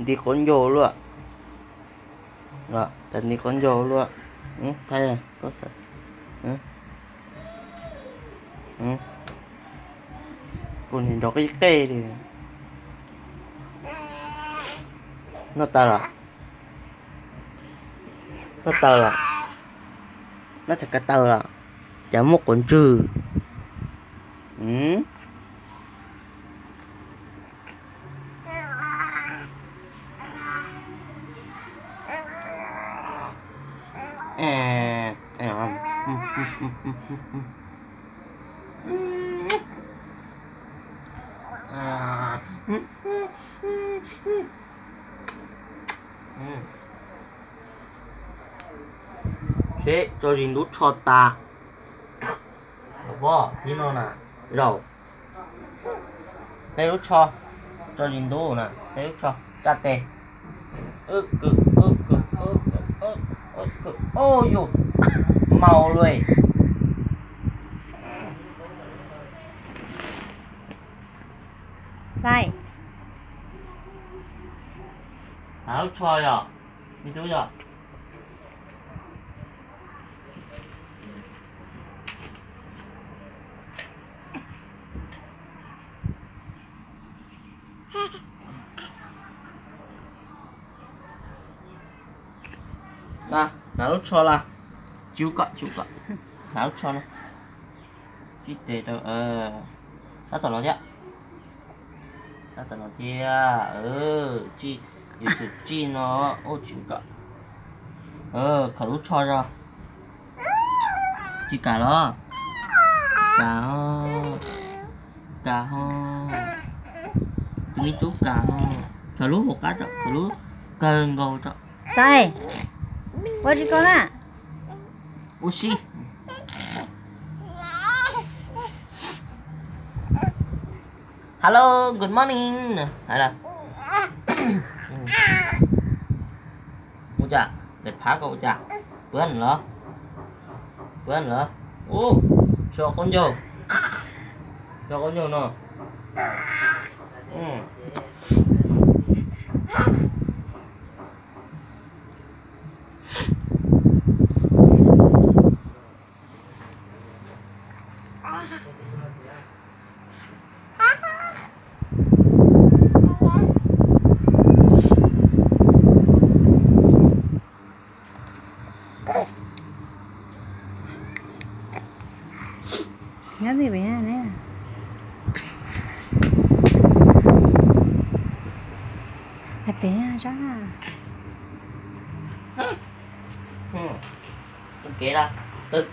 Nti quav ncaug luaj. Nti quav ncaug luaj. Thaij, kuv niag nrov qij qej li. Noj taw los? Noj taw los? Noj txhais ko taw los? Cas muaj quav ntswg? Seb tso zis ntub tsho tas. Los pov thib no na, zaum. Tej lub tsho, tso zis ntub na, tej lub tsho, tsa tes. Wb kws, wb kws, wb kws, wb kws, wb kws, ub yus, maus luj. Xaib. Hnav lub tsho yom, me tub yom. Na, hnav lub tsho las. Tsis ua kom, tsis ua kom. Hnav lub tsho na. Tsij tes rau, tab tom no thiab. Tab tom no thiab, tsij, yus tsum tsij no, ub tsis ua kom. Khaws lub tsho zog. Tsis kam los? Kam ho, kam ho. Tus me tub kam ho. Khaws lub hauv qab tso, khaws lub kawg nkaus tso. Xaib, ua tsis koj na. Ua si. Hello, good morning. Hais lawm. Ua cas, daim phav ko ua cas? Pab los? Pab los? Ub, so qaub ncaug. So qaub ncaug no. Nyob twg pem ne? Hais pem Zab. Tus kev na, tus